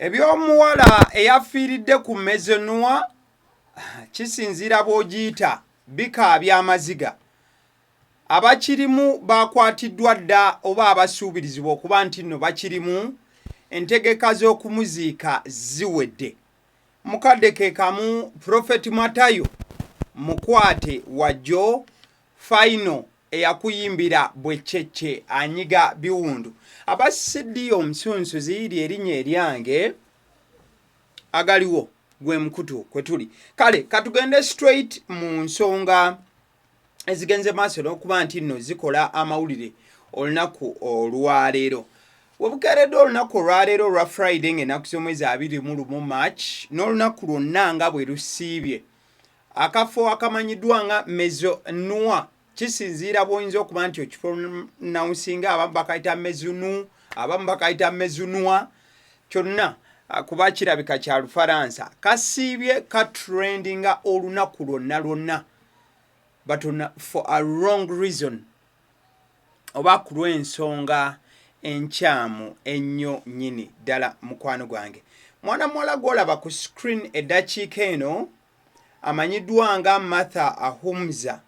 Eby'omuwala eyafiiridde ku Maison Noir kisinziira bw'ogiyita bikaabya amaziga. Abakirimu bakwatiddwa dda oba abasuubirizibwa okuba nti nno bakirimu, entegeka z'okumuziika ziwedde. Mukadde ke kamu Prophet Matayo mukwate wajjo final eyakuyimbira bweccecce anyiga biwundu. Aba CD omusunsuzi ly'erinnya eryange agaliwo gwe mukutu kwe tuli. Kale katugende straight mu nsonga ezigenze maaso n'okuba nti nno zikola amawulire olunaku olwaleero. Webukeeredde olunaku olwaleero olwa Friday ng'ennaku z'omwezi 21 March n'olunaku lwonna nga bwe lusiibye. Akafo akamanyiddwa nga Maison Noir kisinziira bw'oyinza okuba nti okipronouncing, abamu bakayita Mezunu, abamu bakayita Mezunwa, kyonna kuba kirabika kya Lufalansa. Kasiibye katrendinga olunaku lwonna lwonna but for a wrong reason oba ku lw'ensonga enkyamu ennyo nnyini ddala. Mukwano gwange, mwana muwala gw'olaba ku screen eddakiika eno amanyiddwa nga Martha Ahumza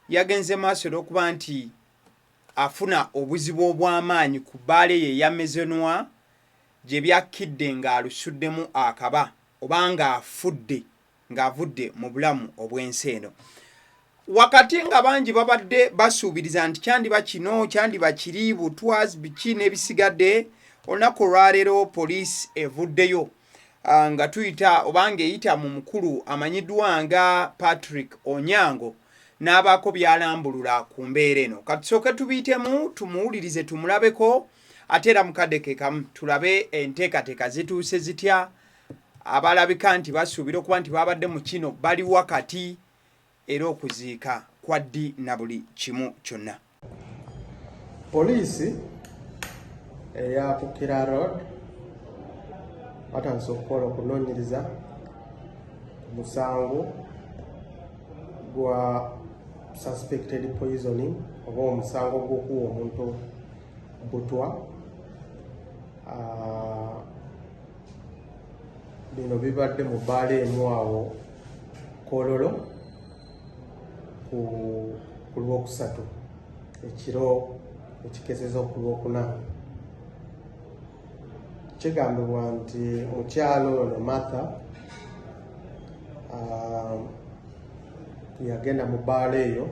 yagenze maaso n'okuba nti afuna obuzibu obw'amaanyi ku bbaala eyo eya Maison Noir gye byakkidde ng'alusuddemu akaba oba ng'afudde ng'avudde mu bulamu obw'ensi eno. Wakati nga bangi babadde basuubiriza nti kyandiba kino kyandiba kiri butwas biki n'ebisigadde, olunaku olwaleero poliisi evuddeyo nga tuyita oba ng'eyita mu mukulu amanyiddwa nga Patrick Onyango n'abaako by'alambulula ku mbeera eno. Katusooke tubiyitemu tumuwulirize tumulabeko, ate era mukadde ke kamu tulabe enteekateeka zituuse zitya, abalabika nti basuubira okuba nti babadde mu kino bali wakati, era okuziika kwa ddi na buli kimu kyonna. Poliisi eya Kukira Road batandise okukola okunoonyereza ku musango gwa suspected poisoning oba omusango gw'okuwa omuntu butwa. Bino bibadde mu bbaala emu awo Kololo ku Lwokusatu ekiro ekikeseza ku Lwokuna. Kigambibwa nti mukyalo ono Martha yagenda mu bbaala eyo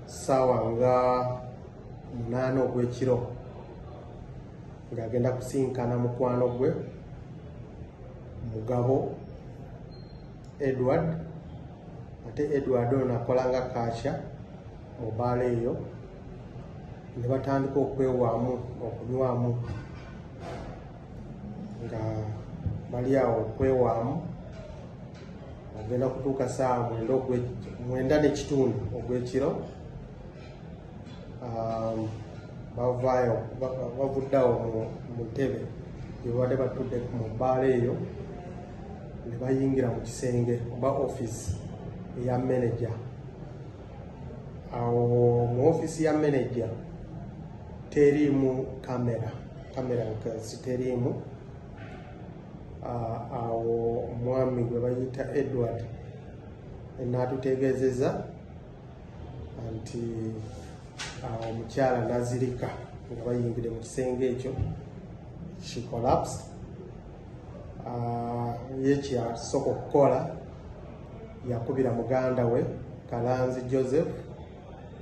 ssaawa nga 8 ogw'ekiro ng'agenda kusinkana mukwano gwe Mugabo Edward, ate Edward ono akola nga cashier mu bbaala eyo, ne batandika okwewaamu okunywamu. Nga bali awo okwewaamu, ogenda kutuuka saawa 9:30 ogw'ekiro, bavaayo bavudde awo mu ntebe gye babadde batudde mu bbaala eyo ne bayingira mu kisenge oba office eya manager. Awo mu office ya manager teriimu kamera, kamera nkazi teriimu. Awo omwami gwe bayita Edward n'atutegeezeza nti awo omukyala nazirika nga bayingidde mu kisenge ekyo, she collapsed. Ye kyasooka okukola yakubira muganda we Kalanzi Joseph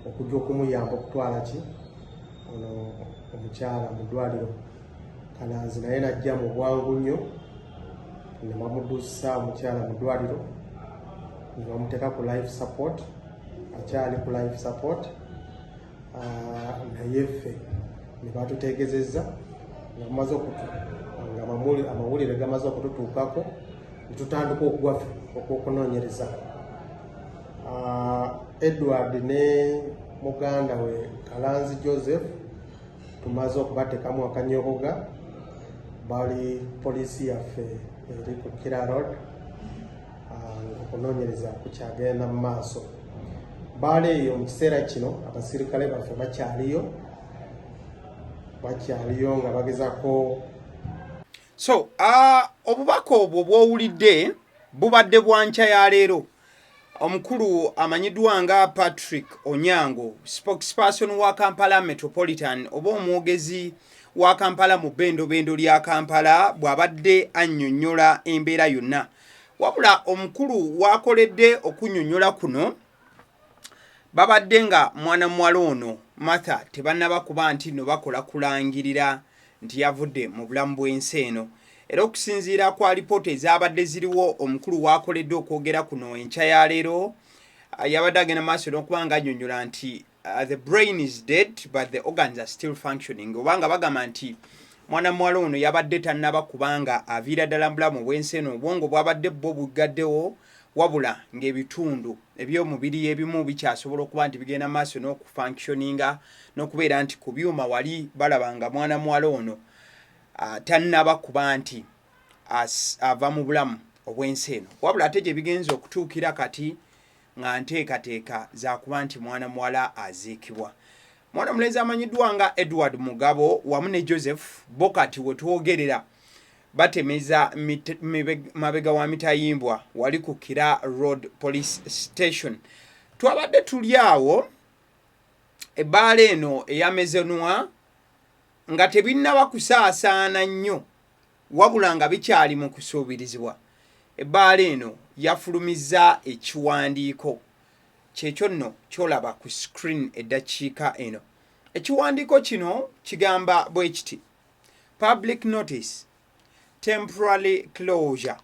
okujja okumuyamba okutwala ki ono omukyala mu ddwaliro. Kalanzi naye najja mu bwangu nnyo ne bamudusa omukyala mu ddwaliro ne bamuteeka ku life support, akyali ku life support. Naye ffe ne batuteegezezza nga bamaze nga amawulire gamaze okututuukako ne tutandika okugwaffe okw'okunoonyereza. Edward ne muganda we Kalanzi Joseph tumaze okubateekamu akanyogoga, bali poliisi yaffe eri ku Kira Road, okunoonyereza kukyagenda mu maaso. Baala eyo mu kiseera kino abasirikale baffe bakyaliyo, bakyaliyo nga bagezako. So obubaka obwo bw'owulidde bubadde bwa nkya ya leero. Omukulu amanyiddwa nga Patrick Onyango, spokesperson wa Kampala Metropolitan oba omwogezi wa Kampala mu bbendobendo lya Kampala, bw'abadde annyonnyola embeera yonna. Wabula omukulu w'akoledde okunnyonnyola kuno, babadde nga mwana muwala ono Martha tebannaba kuba nti nno bakola kulangirira nti yavudde mu bulamu bw'ensi eno. Era okusinziira ku alipoota ezaabadde ziriwo, omukulu w'akoledde okwogera kuno enkya ya leero, yabadde agenda maaso n'okuba nga annyonnyola nti the brain is dead but the organs are still functioning, oba nga bagamba nti mwana muwala ono yabadde tannaba kubanga aviira ddala mu bulamu bw'ensi eno. Obwongo bwabadde bwo buggaddewo, wabula ng'ebitundu eby'omubiri ebimu bikyasobola okuba nti bigenda maaso n'okufunctioninga, n'okubeera nti ku byuma wali balaba nga mwana muwala ono tannaba kuba nti ava mu bulamu obw'ensi eno. Wabula ate gye bigenza okutuukira kati nga nteekateeka za kuba nti mwana muwala aziikibwa. Mwana mulenzi amanyiddwa nga Edward Mugabo wamu ne Joseph bo kati we twogerera batemeza mabega wa mitayimbwa wali ku Kira Road Police Station. Twabadde tuli awo ebbaala eno eya Maison Noir nga tebinnaba kusaasaana nnyo, wabula nga bikyali mu kusuubirizibwa. Ebbaala eno yafulumizza ekiwandiiko, kyekyo nno kyolaba ku screen eddakiika eno. Ekiwandiiko kino kigamba bwe kiti: "Public notice, temporary closure.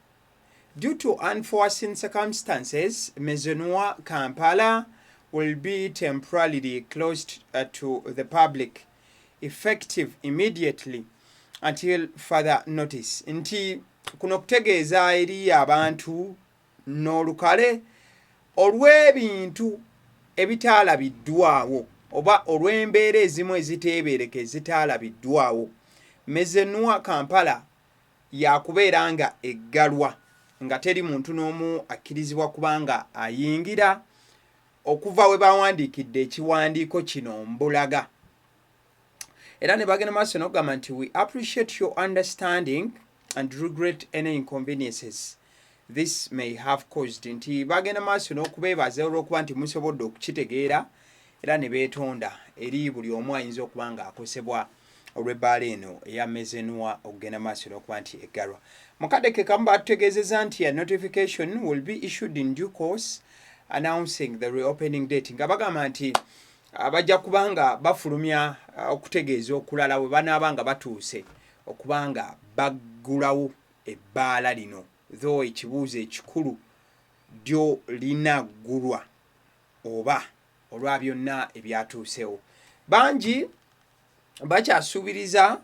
Due to unforeseen circumstances, Maison Noir Kampala will be temporarily closed to the public effective immediately until further notice." Nti kuno kutegeeza eri abantu n'olukale olw'ebintu ebitaalabiddwawo oba olw'embeera ezimu eziteebeereka ezitaalabiddwawo, Maison Noir Kampala yakubeera nga eggalwa, nga teri muntu n'omu akkirizibwa kubanga ayingira okuva we bawandiikidde ekiwandiiko kino mbulaga. Era ne bagenda maaso n'okugamba nti, "We appreciate your understanding and regret any inconveniences this may have caused." Nti bagenda maaso n'okubeebaza olw'okuba nti musobodde okukitegeera, era ne beetonda eri buli omu ayinza okuba nga akosebwa olw'ebbaala eno eya Maison Noir okugenda maaso n'okuba nti eggalwa. Mukadde ke kamu batutegeezezza nti a notification will be issued in due course announcing the reopening date, nga bagamba nti bajja kuba nga bafulumya okutegeeza okulala bwe banaaba nga batuuse okuba nga baggulawo ebbaala lino. Though ekibuuzo ekikulu, ddyo linaggulwa oba olwa byonna ebyatuusewo? Bangi bakyasuubiriza,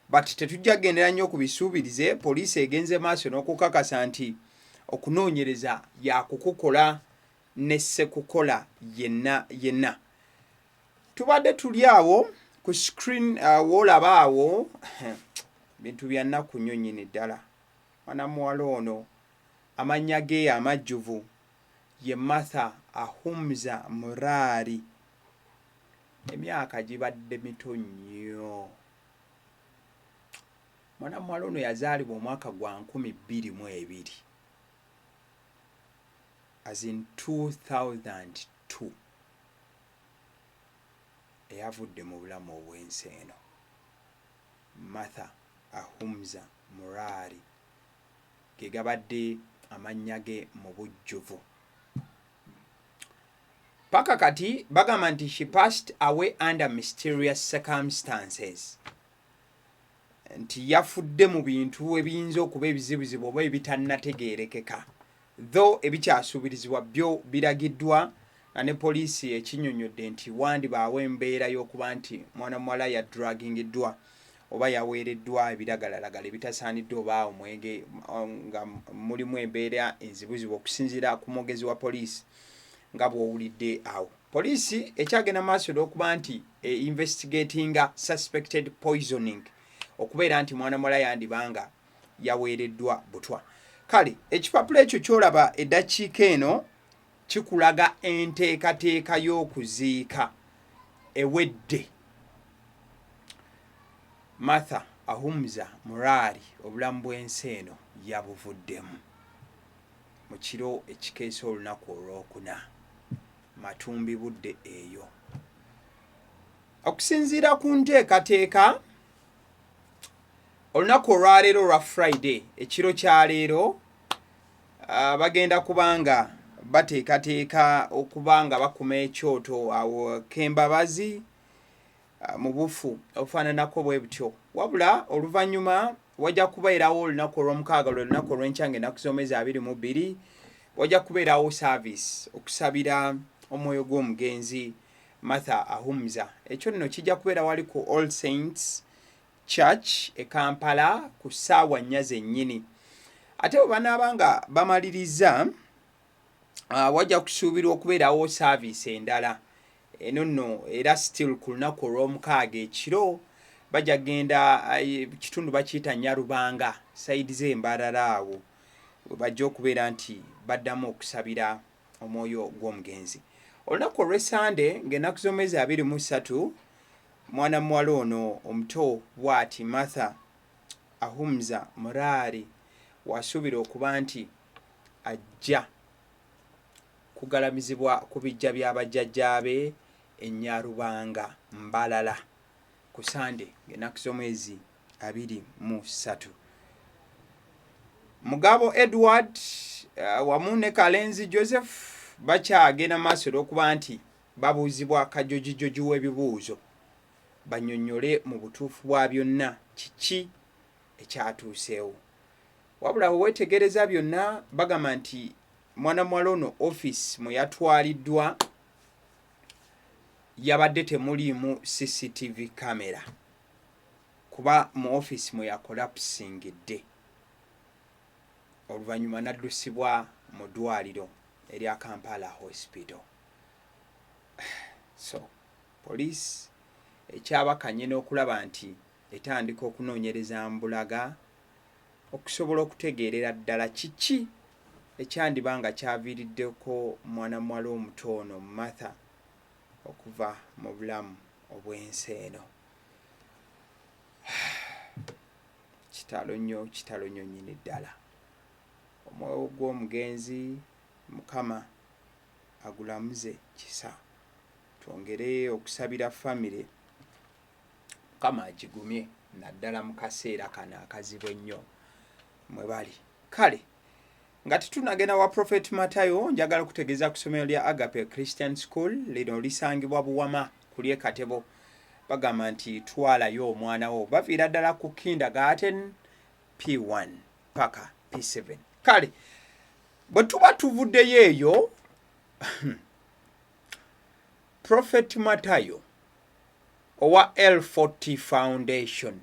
but tetujja kugendera nnyo ku bisuubirize. Poliisi egenze maaso n'okukakasa nti okunoonyereza yakukukola ne ssekukola yenna yenna. Tubadde tuli awo ku screen, woolaba awo bintu bya nnaku nnyo nnyini ddala. Mwana muwala ono amannya ge amajjuvu ye Martha Ahumza Murari. Emyaka gibadde mito nnyo. Mwana muwala ono yazaalibwa omwaka gwa 2002, as in 2002, eyavudde mu bulamu obw'ensi eno. Martha Ahumza Murari ge gabadde amannya ge mu bujjuvu. Paka kati bagamba nti she passed away under mysterious circumstances, nti yafudde mu bintu ebiyinza okuba ebizibuzibu oba ebitannategeerekeka, though ebikyasuubirizibwa byo biragiddwa nga ne poliisi ekinnyonnyodde nti wandibaawo embeera y'okuba nti mwana muwala yadrugingiddwa oba yaweereddwa ebiragalalagala ebitasaaniddwa oba omwenge nga mulimu embeera enzibuzibu, okusinziira ku mwogezi wa poliisi nga bw'owulidde awo. Poliisi ekyagenda maaso n'okuba nti investigatinga suspected poisoning, okubeera nti mwana muwala yandibanga yaweereddwa butwa. Kale ekipapula ekyo kyolaba eddakiika eno kikulaga enteekateeka y'okuziika ewedde Martha. Ahumza Murari obulamu bw'ensi eno yabuvuddemu mu kiro ekikeesa olunaku Olwokuna matumbi budde eyo. Okusinziira ku nteekateeka, olunaku olwaleero olwa Friday ekiro kya leero bagenda kuba nga bateekateeka okuba nga bakuma ekyoto awo Kembabazi mu bufu obufaananako bwe butyo. Wabula oluvannyuma wajja kubeerawo olunaku Olwomukaaga, lwe lunaku olw'enkya ng'ennaku z'omwezi 22, wajja kubeerawo service okusabira omwoyo gw'omugenzi Martha Ahumza. Ekyo nno kijja kubeera wali ku All Saints Church e Kampala ku ssaawa 4 zennyini. Ate bwe banaaba nga bamalirizza, wajja kusuubirwa okubeerawo saaviisi endala. Eno nno era still ku lunaku Olwomukaaga ekiro bajja kugenda kitundu bakiyita Nyarubanga, sayidi z'e Mbarara, awo we bajja okubeera nti baddamu okusabira omwoyo gw'omugenzi. Olunaku olw'Essande ng'ennaku z'omwezi 23, mwana muwala ono omuto bw'ati Martha Ahumza Murari wasuubira okuba nti ajja kugalamizibwa ku bijja bya bajjajjaabe e Nyarubanga, Mbarara ku Sande ng'ennaku z'omwezi 23. Mugabo Edward wamu ne Kalenzi Joseph bakyagenda maaso olw'okuba nti babuuzibwa kajojijoji w'ebibuuzo bannyonnyole mu butuufu bwa byonna kiki ekyatuuseewo. Wabula bwe weetegereza byonna, bagamba nti mwana muwala ono ofiisi mwe yatwaliddwa yabadde temuliimu CCTV camera, kuba mu ofiisi mwe yakolapusingidde oluvannyuma n'addusibwa mu ddwaliro erya Kampala Hospital. So poliisi ekyabakanye n'okulaba nti etandika okunoonyereza mbulaga okusobola okutegeerera ddala kiki ekyandiba nga kyaviiriddeko mwana muwala omuto ono Martha okuva mu bulamu obw'ensi eno. Kitalo nnyo, kitalo nnyo nnyini ddala. Omwoyo gw'omugenzi Mukama agulamuze kisa. Twongere okusabira famire, Mukama agigumye naddala mu kaseera kano akazibu ennyo mwe bali. Kale nga tetunnagenda wa Prophet Matayo, njagala okutegeeza ku ssomero lya Agape Christian School. Lino lisangibwa Buwama ku ly'e Katebo. Bagamba nti twalayo omwana wo, baviira ddala ku kindergarten P1 paka P7. Kale bwe tuba tuvuddeyo eyo, Prophet Matayo owa L40 Foundation,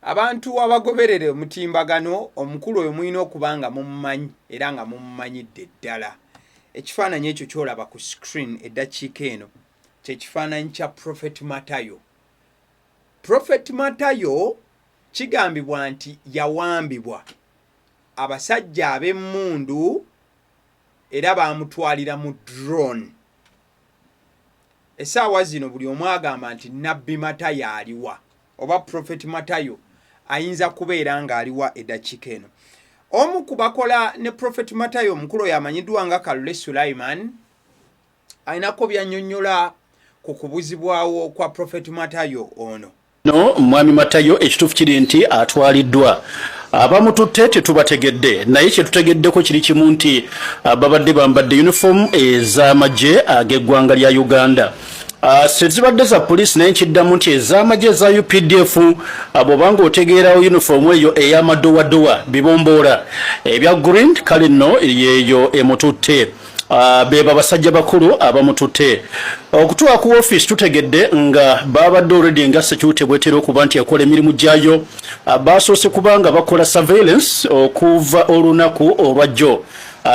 abantu abagoberera omutimbagano, omukulu oyo mulina okuba nga mumumanyi era nga mumumanyidde ddala. Ekifaananyi ekyo kyolaba ku screen eddakiika eno kyekifaananyi kya Prophet Matayo. Prophet Matayo kigambibwa nti yawambibwa abasajja ab'emmundu era baamutwalira mu drone. Essaawa zino buli omu agamba nti Nabbi Matayo aliwa, oba Prophet Matayo ayinza kubeera ng'aliwa eddakiika eno? Omu ku bakola ne Prophet Matayo, omukulu oyo amanyiddwa nga Kalule Sulaiman, alinako byannyonnyola ku kubuzibwawo kwa Prophet Matayo ono. No Mwami Matayo, ekituufu kiri nti atwaliddwa, abamututte tetubategedde, naye kyetutegeddeko kiri kimu nti babadde bambadde uniform ez'amagye ag'eggwanga lya Uganda. Sezibadde za poliisi, naye nkiddamu nti ez'amagye eza UPDF. Bw'obanga otegeerawo uniform eyo ey'amadowadowa, bibomboola ebya green, kale nno yeeyo emututte. Beba basajja bakulu abamututte okutuuka ku ofiisi. Tutegedde nga babadde already nga security bwetera okuba nti ekola emirimu gyayo, basoose kubanga bakola surveillance okuva olunaku olwajjo,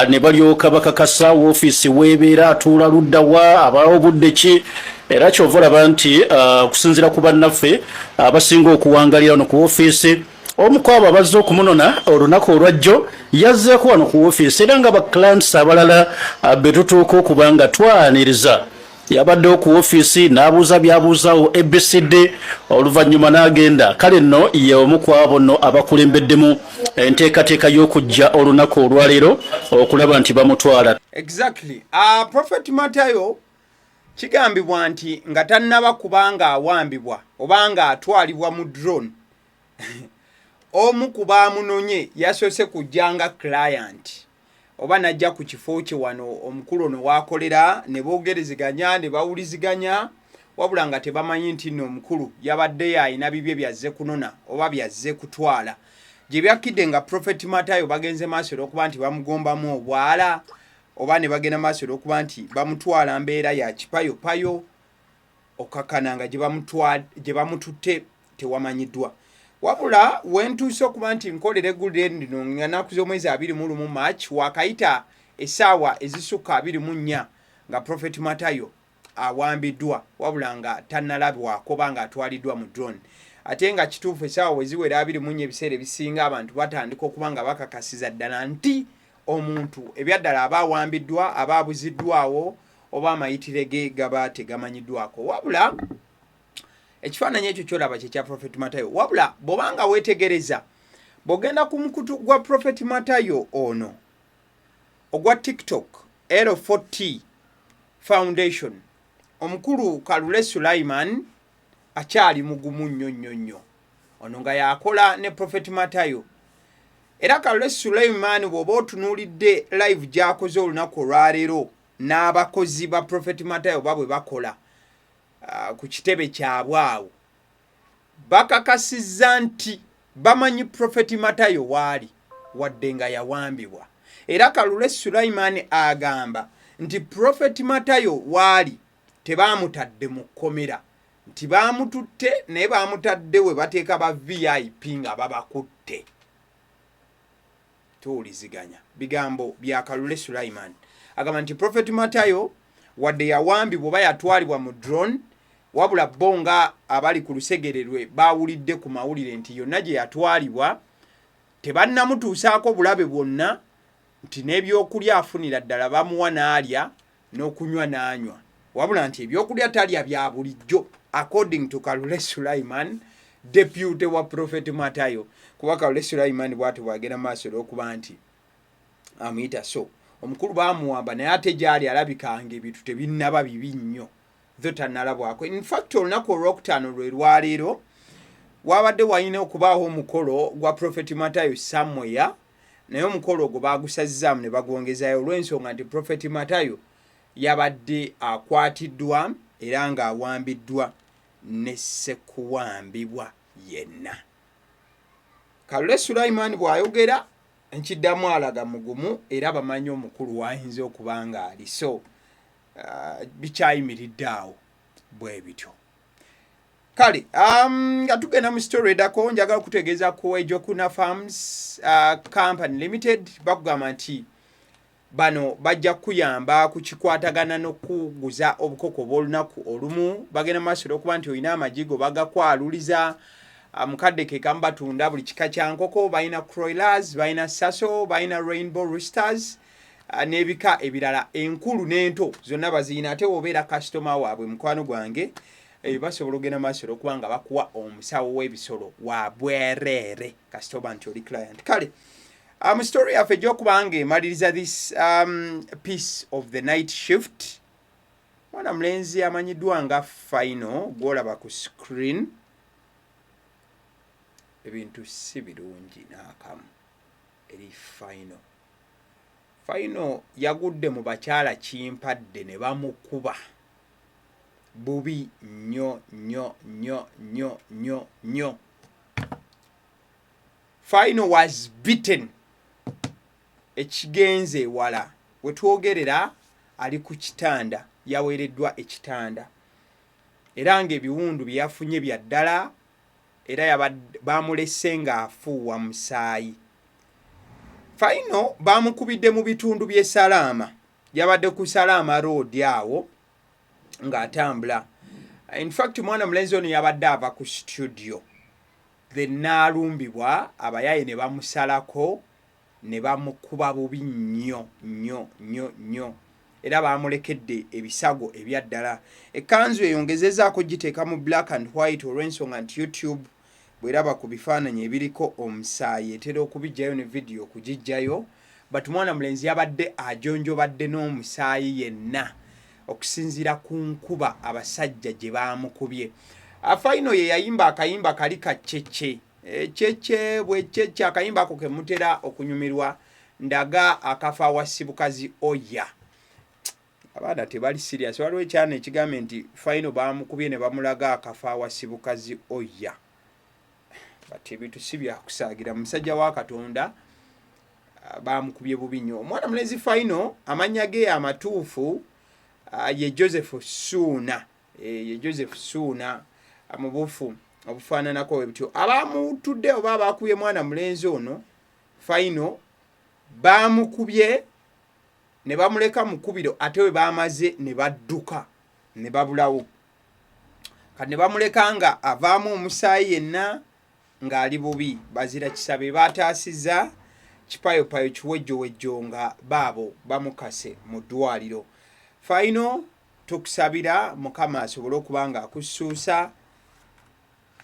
ne balyoka bakakasa woofiisi weebeera, atuula ludda wa, abawo budde ki. Era kyova olaba nti okusinziira ku bannaffe abasinga okuwangalira wano ku ofiisi, omu ku abo abazze okumunona olunaku olwajjo yazzeeko wano ku woofiisi, era nga ba clients abalala be tutuuka okuba nga twaniriza. Yabaddewo ku ofiisi n'abuuza by'abuuzaawo ABCD, oluvannyuma n'agenda. Kale nno ye omu ku abo nno abakulembeddemu enteekateeka y'okujja olunaku olwaleero okulaba nti bamutwala. Exactly. Prophet Matayo kigambibwa nti nga tannaba kubanga awambibwa oba nga atwalibwa mu drone, omu ku baamunonye yasoose kujja nga client oba najja ku kifo kye wano omukulu ono waakolera, ne boogerezeganya ne bawuliziganya, wabula nga tebamanyi nti nno omukulu yabaddeyo alina bibye byazze kunona oba byazze kutwala. Gye byakkidde nga Prophet Matayo bagenze maaso olw'okuba nti bamugombamu obwala oba ne bagenda maaso olw'okuba nti bamutwala mbeera ya kipayopayo, okakana nga gye bamututte tewamanyiddwa. Wabula wentuuse okuba nti nkolera eggulire lino nga nnaku z'omwezi 21 March, wakayita essaawa ezisukka 24 nga Prophet Matayo awambiddwa, wabula nga tannalabwako oba nga atwaliddwa mu drone. Ate nga kituufu, essaawa we ziwera 24, ebiseera ebisinga abantu batandika okuba nga bakakasiza ddala nti omuntu ebyaddala aba awambiddwa, aba abuziddwawo oba amayitire ge gaba tegamanyiddwako. Wabula ekifaananyi ekyo kyolaba kye kya Prophet Matayo. Wabula bw'obanga weetegereza, bw'ogenda ku mukutu gwa Prophet Matayo ono ogwa TikTok, L4T Foundation, omukulu Kalule Sulaiman akyali mugumu nnyo nnyo nnyo, ono nga yakola ne Prophet Matayo. Era Kalule Sulaiman bw'oba otunuulidde live gy'akoze olunaku olwaleero n'abakozi ba Prophet Matayo ba bwe bakola ku kitebe kyabwe awo, bakakasizza nti bamanyi Prophet Matayo waali wadde nga yawambibwa. Era Kalule Sulaiman agamba nti Prophet Matayo waali tebaamutadde mu kkomera, nti baamututte naye baamutadde we bateeka ba VIP nga babakutte. Tuwuliziganya bigambo bya Kalule Sulaiman, agamba nti Prophet Matayo wadde yawambibwa oba yatwalibwa mu drone, wabula bo nga abali ku lusegere lwe baawulidde ku mawulire nti yonna gye yatwalibwa tebannamutuusaako bulabe bwonna, nti n'ebyokulya afunira ddala bamuwa n'alya n'okunywa n'anywa, wabula nti ebyokulya talya bya bulijjo, according to Kalule Sulaiman, deputy wa Prophet Matayo, kuba Kalule Sulaiman bw'atyo bw'agenda maaso olw'okuba nti amuyita. So omukulu baamuwamba, naye ate gy'ali alabika nga ebintu tebinnaba bibi nnyo, tho tannalabwako. In fact, olunaku olwokutaano lwe lwaleero wabadde walina okubaawo omukolo gwa Prophet Matayo somewhere, naye omukolo ogwo baagusazizaamu ne bagwongezayo olw'ensonga nti Prophet Matayo yabadde akwatiddwa era ng'awambiddwa ne ssekuwambibwa yenna. Kalule Sulaiman bw'ayogera nkiddamu, alaga mugumu era bamanyi omukulu wayinza okuba ng'ali. So bikyayimiridde awo bwe bityo. Kale nga tugenda mu story edako, njagala okutegeeza ku Ejokuna Farms Company Limited. Bakugamba nti bano bajja kukuyamba ku kikwatagana n'okuguza obukoko obw'olunaku olumu. Bagenda maaso olw'okuba nti olina amagi go bagakwaluliza mukadde ke kamu. Batunda buli kika kya nkoko, balina croilers, balina saso, balina rainbow roosters n'ebika ebirala, enkulu n'ento zonna baziyina. Ate wobeera kasitoma waabwe, mukwano gwange, basobola okugenda maaso olw'okuba nga bakuwa omusawo w'ebisolo wa bwereere kasita oba nti oli client. Kale story yaffe egy'okuba nga emaliriza this piece of the night shift, mwana mulenzi amanyiddwa nga Final gw'olaba ku screen, ebintu si birungi n'akamu eri Final. Final yagudde mu bakyala kimpadde ne bamukuba bubi nnyo nnyo nnyo nnyo nnyo nnyo. Final was beaten ekigenze ewala. We twogerera ali ku kitanda, yaweereddwa ekitanda, era ng'ebiwundu bye yafunye bya ddala, era bamulese ng'afuuwa musaayi. Final bamukubidde mu bitundu by'e Salaama, yabadde ku Salaama Road awo ng'atambula. In fact, mwana mulenzi ono yabadde ava ku studio, then n'alumbibwa abayaye ne bamusalako ne bamukuba bubi nnyo nnyo nnyo nnyo. Era baamulekedde ebisago ebya ddala. Ekkanzu eyo ngezezaako giteeka mu black and white olw'ensonga nti YouTube bw'eraba ku bifaananyi ebiriko omusaayi etera okubiggyayo ne vidiyo okugiggyayo, but mwana mulenzi yabadde ajonjobadde n'omusaayi yenna okusinziira ku nkuba abasajja gye baamukubye. Afayino ye yayimba akayimba kali ka Cece. Cece bwe Cece, akayimba ako ke mutera okunyumirwa, ndaga akafa awasibukazi oya. Abaana tebali serious. Waliwo ekyana ekigambye nti Fayino baamukubye ne bamulaga akafa awasibukazi oya. But ebintu si byakusaagira, musajja wa Katonda baamukubye bubi nnyo. Omwana mulenzi Fayino amannya ge amatuufu ye Joseph Ssuuna. Ye Joseph Ssuuna mu bufu obufaananako bwe butyo. Abaamutudde oba abaakubye mwana mulenzi ono Fayino baamukubye ne bamuleka mu kkubiro, ate we baamaze ne badduka ne babulawo. Kati ne bamuleka nga avaamu omusaayi yenna ng'ali bubi. Bazira kisa be baataasizza kipayopayo kiwejjowejjo nga baabo bamukase mu ddwaliro. Fayino tukusabira Mukama asobole okuba nga akussuusa,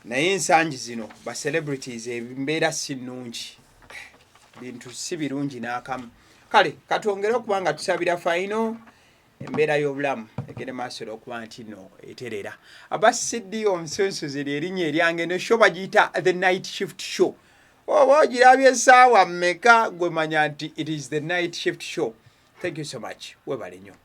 naye ensangi zino ba celebrities embeera si nnungi, bintu si birungi n'akamu. Kale katwongere okuba nga tusabira Fayino embeera y'obulamu egende maaso era okuba nti no eterera. Aba CD omusunsuzi lyerinnya eryange, ne show bagiyita The Night Shift Show. Oba ogirabye essaawa mmeka, gwe manya nti it is The Night Shift Show. Thank you so much, webale nnyo.